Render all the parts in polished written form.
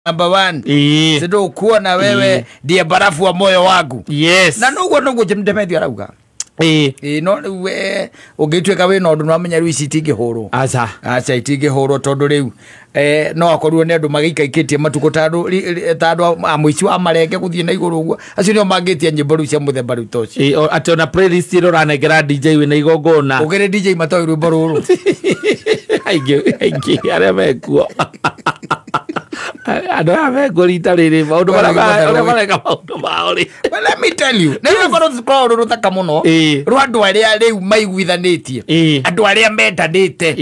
Number one. Ĩĩ. Sindũkuona wewe ndiye barafu wa moyo wangu. Yes. Na noguo noguo Demetrio arauga. Ĩĩ. Ĩĩ, no rĩu we ũngĩtuĩka wĩna ũndũ nĩwamenya rĩu ici itingĩhũrwo. Aca. Aca, itingĩhũrwo tondũ rĩu no akorirwo nĩ andũ magĩikaikĩtie matukũ ta andũ ta andũ a mũici wa marenge gũthiĩ na igũrũ ũguo, acio nĩo mangĩtia nyĩmbo rĩu cia mũthemba rĩu ta ũcio. Ĩĩ, atĩ ona playlist ĩrĩa ũranengera DJ wĩna igongona. Ũgĩrĩ DJ matoĩ rwĩmbo rũrũ. Aingĩ aingĩ arĩa mekuo, andũ aya mekuo rita rĩrĩ maũndũ marĩa ũrĩa mareka maũndũ mao rĩ. Well, let me tell you, nĩ rwĩmbo rũkoragwo rwĩ rũthaka mũno rwa andũ arĩa rĩu maiguithanĩtie, andũ arĩa mendanĩte.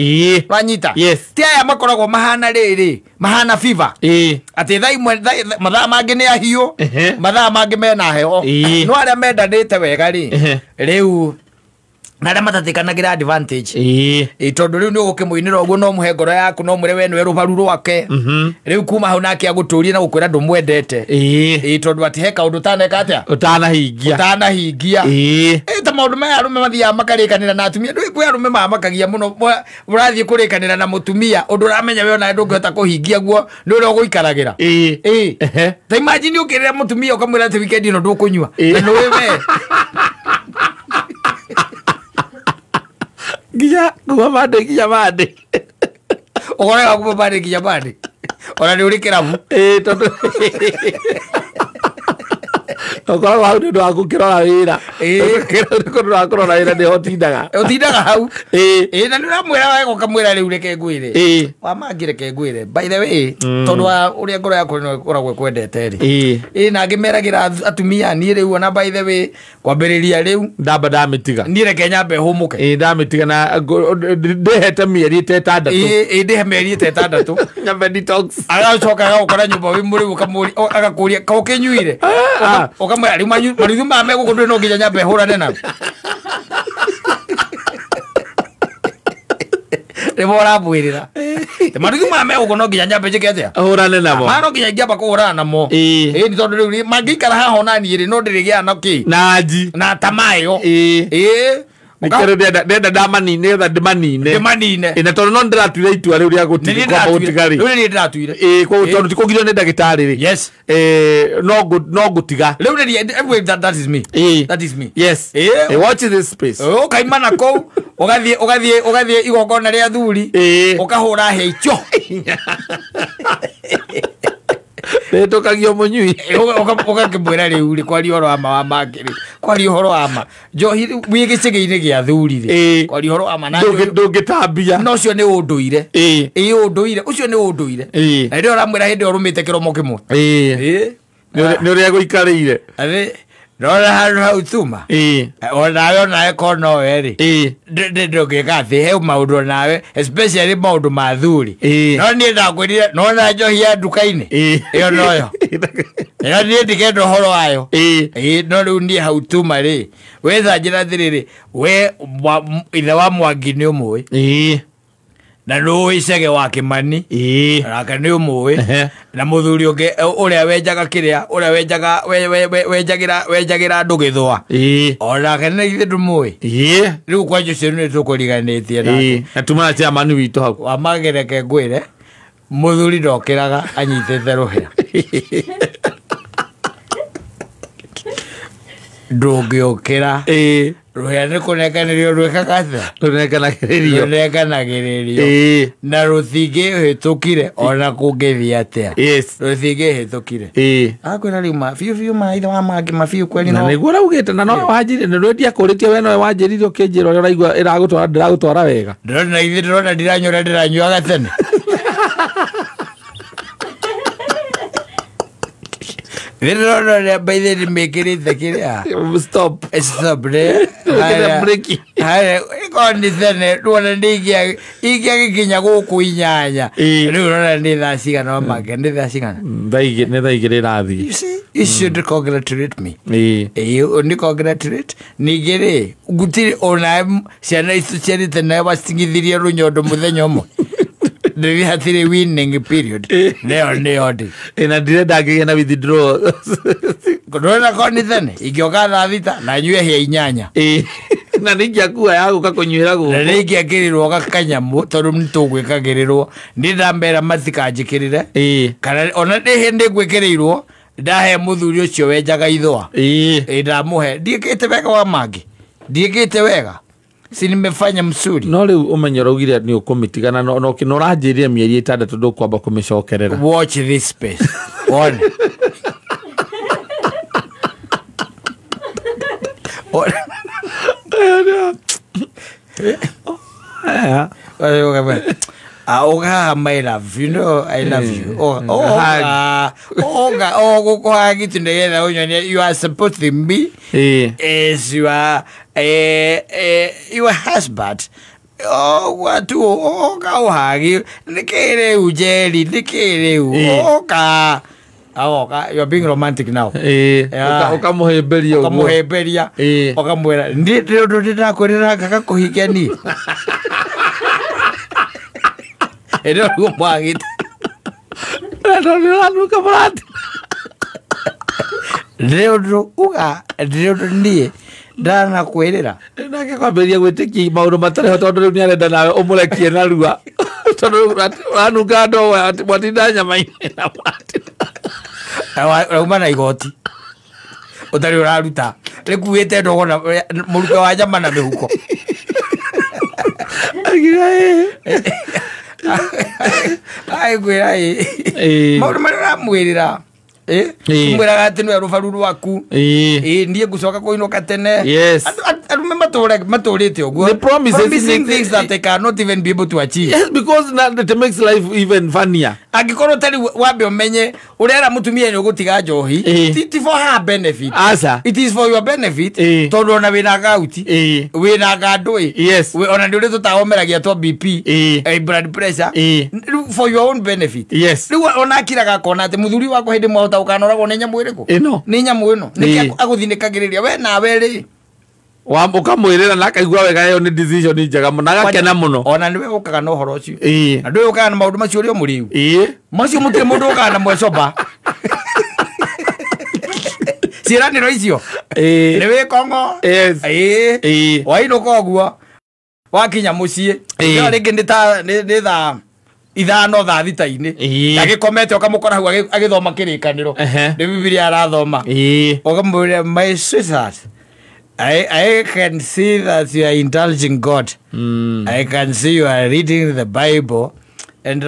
Wanyita? Yes. Ti aya makoragwo mahana rĩrĩ, mahana fever, atĩ thaa imwe mathaa mangĩ nĩ ahiũ, mathaa mangĩ mena heho. No arĩa mendanĩte wega rĩ, rĩu na arĩa matatĩkanagĩra advantage. Ĩ, tondũ rĩu nĩ ũgũkĩmũinĩra ũguo, no mũhe ngoro yaku, no mwĩre we nĩwe rũbaru rwake. Rĩu kuma hau nake agũtũrie na gũkwĩra ndũmwendete. Ĩ, tondũ atĩ he kaũndũ ũtaneka atĩa? Ũtanahingia. Ũtanahingia. Ĩ, ta maũndũ maya arũme mathiaga makarĩkanĩra na atumia, ndũĩ kwĩ arũme mamakagia mũno. Ũrathiĩ kũrĩkanĩra na mũtumia ũndũ ũramenya we onawe ndũngĩhota kũhingia guo, nĩ ũrĩa ũgũikaragĩra. Ĩ. Ta imagine ũkĩrĩra mũtumia ũkamwĩra atĩ weekend ĩno ndũkũnyua, na nĩũĩ we Nginya kuma Monday nginya Monday. Ũkoraga kuma Monday nginya Monday ona nĩ ũrĩ kĩrabu. Ĩĩ, tondũ ũkoragwo hau nĩ ũndũ wa gũkĩrora wĩra. Nĩ ũndũ wa kũrora wĩra nĩho ũtindaga. Ũtindaga hau. Ĩ, na nĩ ũramwĩra wega, ũkamwĩra rĩu reke ngwĩre, wamangĩ reke ngwĩre, by the way, tondũ wa ũrĩa ngoro yakwa ĩno ĩkoragwo ĩkwendete rĩ. Ĩ, na angĩ meragĩra atumia, niĩ rĩu ona by the way, kwambĩrĩria rĩu Ndamba ndamĩtiga. Niĩ reke nyambe hũmũke. Ĩĩ, ndamĩtiga na ndĩhete mĩeri ĩta 6. Ĩ, ndĩhe mĩeri ĩta 6. Nyambe detox. Agacoka agagũkora nyũmba wĩ mũrĩu, agakũria ka ũkĩnyuire? Ũkamwĩra rĩu marithu maya me gũkũ ndũrĩ, no nginya nyambe hũrane nao rĩmwe ũramwĩrĩra marithu maya me gũkũ, no nginya nyambe njĩke atĩa? Hũrane namo. Maya no nginya ingĩamba kũhũrana namo. Ĩ, nĩ tondũ rĩu mangĩikara haha ona niĩ rĩ, no ndĩrĩgĩaga na kĩ? Na nji. Na tamaa ĩyo. Ĩ. Nĩkĩo rĩu ndĩrenda ndamanine nĩgetha ndĩmanine. Ndĩmanine. Ĩ, na tondũ no ndĩratuire itua rĩu rĩa Nĩ niĩ kwamba ndĩratuire. gũtiga rĩ. Rĩu nĩ niĩ ndĩratuire. Ĩ, tondũ ti kũgirio nĩ ndagĩtarĩ rĩ. No ngũtiga. Rĩu nĩ niĩ, that is me. That is me. Watch this space. Ũkaima na kũu, ũgathiĩ igongona rĩa thuri, ũkahũra hĩa icio. Nĩtũkagio mũnyui. Ũgakĩmwĩra rĩu rĩ, kwaria ũhoro wa ma wa mangĩ rĩ, kwaria ũhoro wa ma njohi wĩ gĩcĩgĩ-inĩ gĩa thuri rĩ, kwaria ũhoro wa ma na Ndũngĩtambia. Na ũcio nĩ ũndũire. Ĩ, ũndũire ũcio nĩ ũndũire. Na hĩndĩ ĩyo ũramwĩra hĩndĩ ĩyo ũrũmĩte kĩromo kĩmwe. Nĩ ũrĩa gũikarĩire. Atĩ ndona handũ hau tuma onawe korwo nowe rĩ, ndũngĩka atĩ he maũndũ onawe, especially maũndũ ma thuri. No niĩ ndakwĩrire nona njohi ya nduka-inĩ ĩyo noyo ĩyo niĩ ndikenda ũhoro wayo. Ĩ, no rĩu niĩ hau tuma rĩ, wetha njĩra atĩrĩrĩ, we ithe wa Mwangi nĩ ũmũĩ, na nĩ Cege wa Kĩmani, nake nĩ ũmũĩ, na mũthuri ũngĩ ũrĩa wenjaga kĩrĩa ũrĩa wenjaga wenjagĩra andũ gĩthũa, onake nĩ ithe ndũmũĩ. Rĩu kwanja ũcio nĩ tũkũriganĩtie nake. Na tuma na chairman witũ hau. Wamagereke ngwĩre, mũthuri ndokĩraga anyitĩte rũhĩa, ndũngĩũkĩra. Rũhĩa nĩ kũnenganĩrio rwĩkaga atĩa? Rũnenganagĩrĩrio. Rũnenganagĩrĩrio. Na rũtingĩhĩtũkire ona kũngĩthiĩ atĩa. Rũtingĩhĩtũkire. Akwĩra rĩu ma biũ biũ ma ithe wa mangĩ ma biũ kweli. Na no nĩguo ũraugĩte na nowe wanjĩrire nĩ rwendia kũrĩtie we nowe wanjĩrire ũkĩnjĩra ũrĩa ũraigua ĩragũtwara ndĩragũtwara wega. Ndĩrona ithe ndĩrona ndiranyua ũrĩa ndĩranyuaga tene. Ndĩrona ũrĩa mbaithe nĩmĩkĩrĩte kĩrĩa. Stop. Stop rĩ. Wĩkĩre breki. Haya, ĩkorwo nĩ tene ruona nĩ ingĩagĩkinya gũkũ 8. Rĩu ũrona nĩ thaa cigana wa mangĩ, nĩ thaa cigana? Thaa igĩrĩ, nĩ thaa 2 ĩrathiĩ. You see, you should congratulate me. Ĩĩ, nĩ congratulate. Ningĩ rĩ, gũtirĩ ona ciana ici ciarĩte nawe wacing'ithirie rũnyondo mũthenya ũmwe. Ndĩrĩ hatirĩ winning period. Nĩyo nĩyo ndĩ. Ĩ, na ndirenda ngĩgĩe na withdrawal. Ndũrona korwo nĩ tene ingĩoka thaa 6 na nyue hĩa 8. Na ningĩakua ya gũka kũnyuĩra gũkũ. Na nĩingĩakĩrĩrwo gakanyamũ tondũ nĩtũgwĩkagĩrĩrwo nĩ ndamera matikanjĩkĩrĩre. Kana ona nĩ hĩndĩ ngwĩkĩrĩirwo ndahe mũthuri ũcio wenjaga ithũa. Ndamũhe ndiĩkĩte wega wa mangĩ ndiĩkĩte wega si nimefanya msuri. No rĩu ũmenye ũraugire nĩ ũkũmĩtigana no ũranjĩrire mĩeri 6 ndũkwamba kũmĩcokerera. Watch this space. One. Oga, my love, you know I love you. Oga, oga, you are supporting me as you are your husband. Oh, what oga ohagi nikere ujeri nikere oga. Oga, you are being romantic now. Ukamuhemberia ukamuhemberia ukamwira ndi ndirakwirira ngakakuhikia ni. Ero mwagite. Ndĩrĩ uga ndĩrĩ niĩ ndanakwĩrĩra. Nake kwambĩrĩria gwĩtĩkia maũndũ matarĩ ho tondũ rĩu nĩarenda nawe ũmũrekie narua. Tondũ ũranunga ndogo mwatinda nyama-inĩ na mwatinda. Urauma na igoti. Ũtarĩ ũraruta. Rĩkuĩte ndogo na mũruke wa nyama na mĩhuko. Aigwĩra ĩ maũndũ marĩa ũramwĩrĩra mwĩraga atĩ nĩwe rũbaru rwaku niĩ ngũcoka kũinũka tene. Arũme matũrĩte ũguo promising things that they cannot even be able to achieve. Yes, because that makes life even funnier. Angĩkorwo tarĩ wambe ũmenye ũrera mũtumia nĩ ũgũtiga njohi ti for her benefit. Aca. It is for your benefit tondũ ona wĩna gauti wĩna ngandũĩ ona nĩ ũrĩ tũtahomeragia twa BP blood pressure for your own benefit. Yes. Rĩu ona akiraga akona atĩ mũthuri wakwa hĩndĩ mwahota ũkanoragwo nĩ nyamũ ĩrĩkũ nĩ nyamũ ĩno nĩkĩ agũthinĩkagĩrĩria we nawe rĩ ukamwĩrĩra na akaigua wega ĩyo nĩ decision njega mũno agakena mũno. Ona nĩwe ũkaga na ũhoro ũcio na ndũĩ ũkaga na maũndũ macio ũrĩ o mũrĩu macio mũtirĩ mũndũ ũkaga na mwecoba ciĩranĩro icio nĩ wĩ kong'o wainũka ũguo wakinya mũciĩ ĩyo rĩngĩ nĩ thaa 5 thaa 6 agĩkomete ũkamũkora hau agĩthoma kĩrĩkanĩro nĩ Bibilia arathoma ũkamwĩra my sweetheart, I can see that you are indulging God. I can see you are reading the Bible. And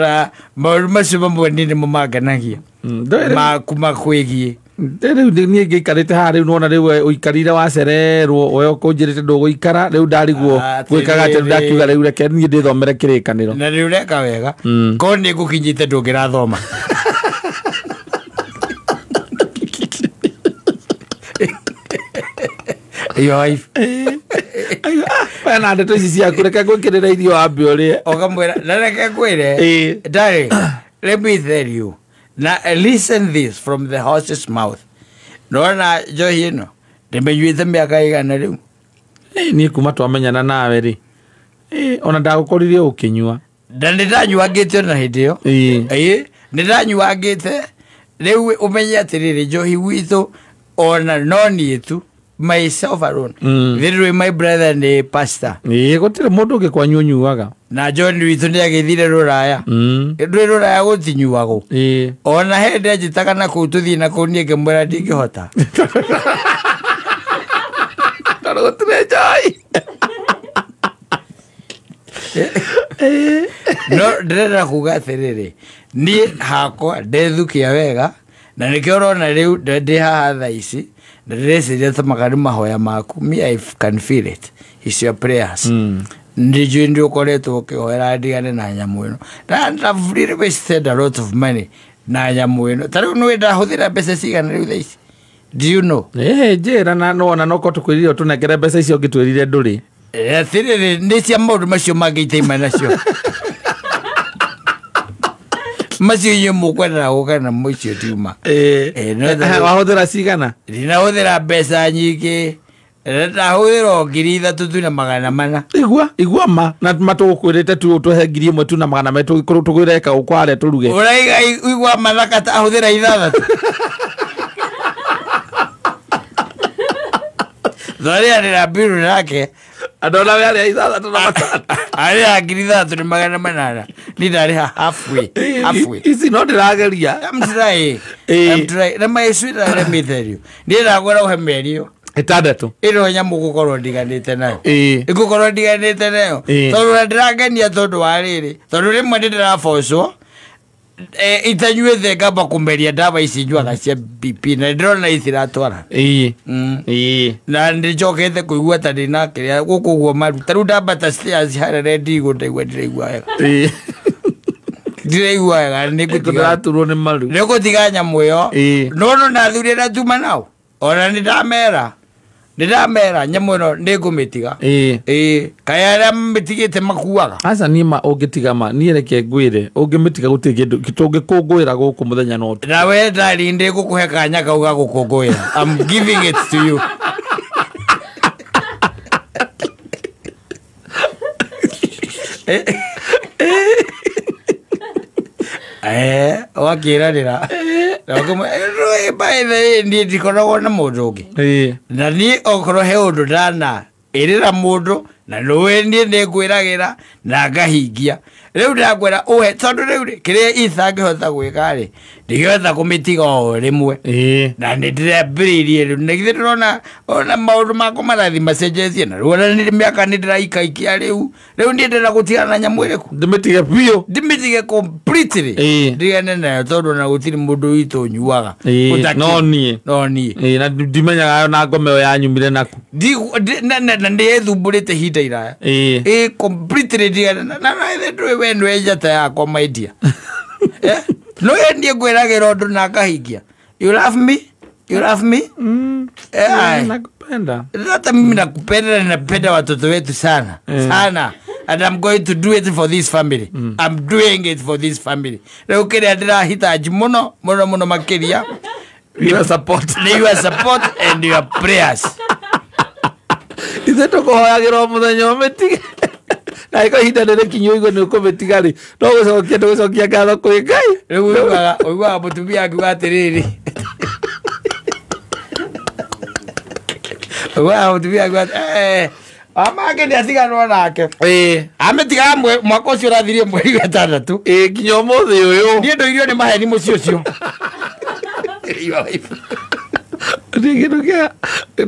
maũndũ macio mamwe niĩ nĩmo mangenagia maku makwĩgiĩ. Rĩu niĩ ngĩikarĩte haha rĩu nĩwona rĩu ũikarire wacererwo we ũkũnjĩrĩte ndũgũikara rĩu ndarigwo gwĩkaga atĩ ndakiuga rĩu reke niĩ ndĩthomere kĩrĩkanĩro. Na rĩu ũreka wega korwo nĩ ngũkinyĩte ndũngĩrathoma. Your wife. Na ndeto ici ciaku reke ngwĩkĩrĩre irio wambe ũrĩe. Ũkamwĩra na reke ngwĩre darling, let me tell you. Now listen this from the horse's mouth. Nona njohi ĩno ndĩmĩnyuĩte mĩaka igana rĩu. Niĩ kuma twamenyana nawe rĩ ona ndagũkorire ũkĩnyua. Na nĩndanyuangĩte ona hĩndĩ ĩyo. Nĩndanyuangĩte rĩu ũmenye atĩrĩrĩ njohi gwitũ ona no niĩ tu myself alone. Literally my brother ni pastor. Gũtirĩ mũndũ ũngĩ kwanyu ũnyuaga. Na John witũ nĩ agĩthire rũraya. Ndũĩ rũraya gũtinyuagwo. Ona hĩndĩ anjĩtaga na kũu tũthiĩ na kũu niĩ ngĩmwĩra ndingĩhota. Tondũ gũtirĩ njohi. No ndĩrenda kuga atĩrĩrĩ niĩ hakwa ndethukia wega na nĩkĩo ũrona rĩu ndĩ haha thaa ici na ndĩreciria ta magari mahoya maku. Me, I can feel it. It's your prayers. Ndijui ndio ũkoretwo ũkĩhoera ndigane na nyamũ ĩno. And I've really wasted a lot of money na nyamũ ĩno. Ta rĩu nĩwe ndahũthĩra mbeca cigana rĩu thaa ici? Do you know? Njĩra na nĩwona no korwo tũkwĩrire ũtũnengere mbeca icio ũngĩtwĩrire ndũrĩ. Atĩrĩrĩ nĩ cia maũndũ macio mangĩ itaima nacio. Macio inyuĩ mũkwendaga gũka namo icio tiuma. Wahũthĩra cigana? Ndinahũthĩra mbeca nyingĩ. Ndahũthĩra o 3,400 tu na 400. Igua ma na matũgũkwĩrĩte tu ũtũhe 1,000 tu na 400 tũgũrĩre kaũkũ harĩa tũruge. Ũraiga igua ma na katahũthĩra 6. Thorĩanĩra mbiru nake Andona we arĩa 6 na 500. Arĩhaga 3800. Niĩ ndarĩha halfway, halfway. Ici no ndĩrageria. I'm trying. I'm trying. Na my sweetheart, let me tell you. Niĩ ndakwĩra ũhe mĩeri ĩyo 6. Ĩno nyamũ ngũkorwo ndiganĩte nayo. Ngũkorwo ndiganĩte nayo. Tondũ na ndĩrangenia tondũ wa rĩrĩ. Tondũ rĩmwe nĩ ndĩrabocwo itanyuĩte ngamba kũmeria ndawa ici nyuaga cia BP na ndĩrona itiratwara. Na nĩnjokete kũigua ta ndĩna kĩrĩa gũkũ ũguo maru. Ta rĩu ndambata stairs harĩa ndigũ ndaigua ndĩraigua wega. Ndĩraigua wega nĩ ngũtiga. Ndĩraturwo nĩ maru. Nĩ ngũtiga nyamũ ĩyo. No no ndathurire na tuma nao. Ona nĩ ndamera. Nĩ ndamera nyamũ ĩno nĩ ngũmĩtiga. Kaĩ arĩa mamĩtigĩte makuaga. Aca niĩ ma ũngĩtiga ma niĩ reke ngwĩre ũngĩmĩtiga gũtirĩ kĩndũ tũngĩkũngũĩra gũkũ mũthenya na ũtukũ. Na we ndari ndĩ gũkũhe kanya kau ga gũkũngũĩra. I'm giving it to you. Wakĩranĩra. By the way, niĩ ndikoragwo na mũndũ ũngĩ. Na niĩ okorwo he ũndũ ndana ĩrĩra mũndũ na nĩũĩ niĩ nĩngwĩragĩra na ngahingia. Rĩu ndakwĩra ũhe tondũ rĩu rĩ kĩrĩa itangĩhota gwĩka rĩ ndingĩhota kũmĩtiga o rĩmwe. Na nĩ ndĩrambĩrĩirie rĩu na githĩ ndĩrona ona maũndũ makwa marathiĩ macenjetie na rĩu ona nĩ mĩaka nĩ ndĩraikaikia rĩu. Rĩu niĩ ndĩrenda gũtigana na nyamũ ĩrĩkũ? Ndĩmĩtige biũ. Ndĩmĩtige completely. Ndigane nayo tondũ ona gũtirĩ mũndũ witũ ũnyuaga. No niĩ. No niĩ. Na ndimenyaga na ngoma ĩyo yanyumire naku. Na nĩ ĩthumbũrĩte ihinda iraya. Completely ndigane na ndũĩ we nĩwe njata yakwa my dear. No niĩ ngwĩragĩra ũndũ na ngahingia. You love me? You love me? Nakupenda. Hata mimi nakupenda na ninapenda watoto wetu sana. Sana. And I'm going to do it for this family. I'm doing it for this family. Rĩu kĩrĩa ndĩrahitaji mũno mũno mũno makĩria Your support. Your support and your prayers. Ithuĩ tũkũhoyagĩra o mũthenya ũmĩtige. Na ĩko ihinda rĩrĩkinyu ũigue nĩ ũkũmĩtiga rĩ, no gũcokia ndũgũcokia ngatho kwĩ Ngai. Rĩu ũiguaga mũtumia akiuga atĩrĩrĩ. Ũiguaga mũtumia akiuga amake nĩ atiganwo nake. Amĩtigaga mwaka ũcio ũrathirie mweri wa 6. Nginya ũmũthĩ ũyũ. Niĩ ndũirio nĩ maheni mũciĩ ũcio. Nĩ kĩndũ kĩa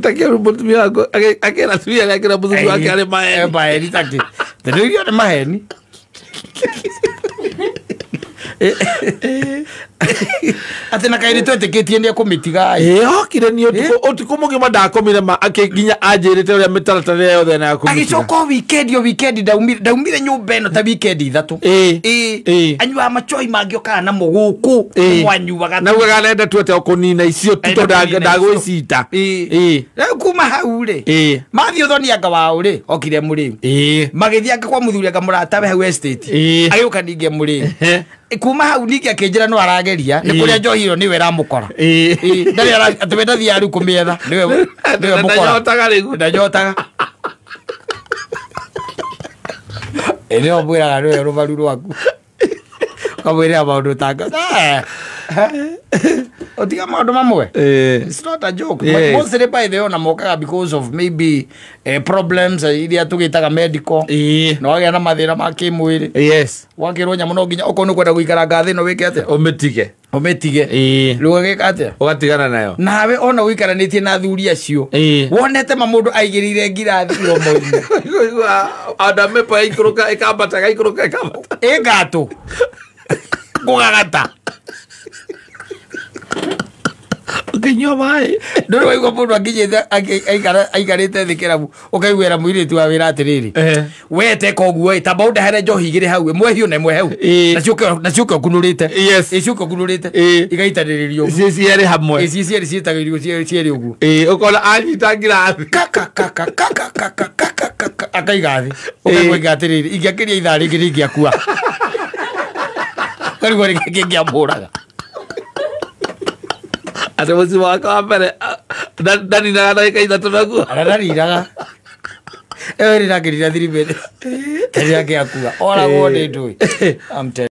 ta kĩu mũtumia wakwa akĩra atumia arĩa akĩra mũthuri wake arĩ maheni. Maheni ta kĩ? Ndũirio nĩ maheni. Atĩ na kaĩrĩ twetĩkĩtie nĩ ekũmĩtiga. Okire niĩ ũtukũ mũgima ndakomire ma nginya anjĩrĩte ũrĩa mĩtaratara yothe na ya kũmĩtiga. Agĩcoka o weekend o weekend ndaumire nyũmba ĩno ta weekend 3. Anyuaga machoi mangĩokaga namo gũkũ mwanyuaga. Na ugaga arenda tuĩte o kũnina icio tu tondũ ndagwĩcita. Rĩu kuma hau rĩ mathiĩ ũthoni anga wao rĩ okire mũrĩu. Magĩthiĩ anga kwa mũthuri anga mũratawe hau estate. Agĩũka ningĩ mũrĩu. Kuma hau ningĩ akĩnjĩra no arageria nĩ kũrĩa njohi ĩyo nĩwe ĩramũkora. Ndarĩ atĩ we ndathiaga rĩu kũmĩetha nĩwe mũkora. Ndanyotaga rĩu. Ndanyotaga. Nĩo mwĩraga nĩwe rũbaru rwaku. Ũkamwĩrĩra maũndũ ta ũtiga maũndũ mamwe. It's not a joke. Mostly by the way ona mokaga because of maybe problems iria tũgĩtaga medical. Na wagĩa na mathĩna ma kĩmwĩrĩ. Wakĩrwo nyamũ no nginya okorwo nĩ ũkwenda gũikara ngathĩ ĩno wĩke atĩa? Ũmĩtige. Ũmĩtige. Rĩu ũgagĩka atĩa? Ũgatigana nayo. Nawe ona ũikaranĩtie na athuri acio. Wonete ma mũndũ aigĩrĩire ngirathi iromo-inĩ. Andũ mĩpo yaikũrũka ĩkambata ĩgaikũrũka ĩkambata. Ĩngatũ. Kũgagata. Ũkĩnyua maĩ. Ndũrĩ waigua mũndũ akinyĩte aikarĩte thĩ kĩrabu ũkaiguĩra mũirĩtu wa wĩra atĩrĩrĩ we teka ũguo ĩ tamba ũndehere njohi igĩrĩ hau ĩmwe hiũ na ĩmwe hau na ciũke ũkunũrĩte ciũke ũkunũrĩte igaitanĩrĩrio ũguo Ici cierĩ hamwe. Ici cierĩ ciĩtagĩrĩrio cierĩ ũguo. Ũkona anyita ngirathi kaka kaka kaka kaka kaka kaka akaiga thĩ ũkaigua atĩrĩrĩ ingĩakĩria ithaa rĩngĩ rĩngĩakua ũkarigwo rĩngĩ kĩngĩamũraga. Atĩ mũciĩ wakwa wa mbere ndaninaga ndagĩka 3 naguo. Ndaninaga. Ĩyo ĩrĩ nakĩrira 3 minutes. Rĩrĩa angĩakua oragwo nĩ ndũĩ. I'm telling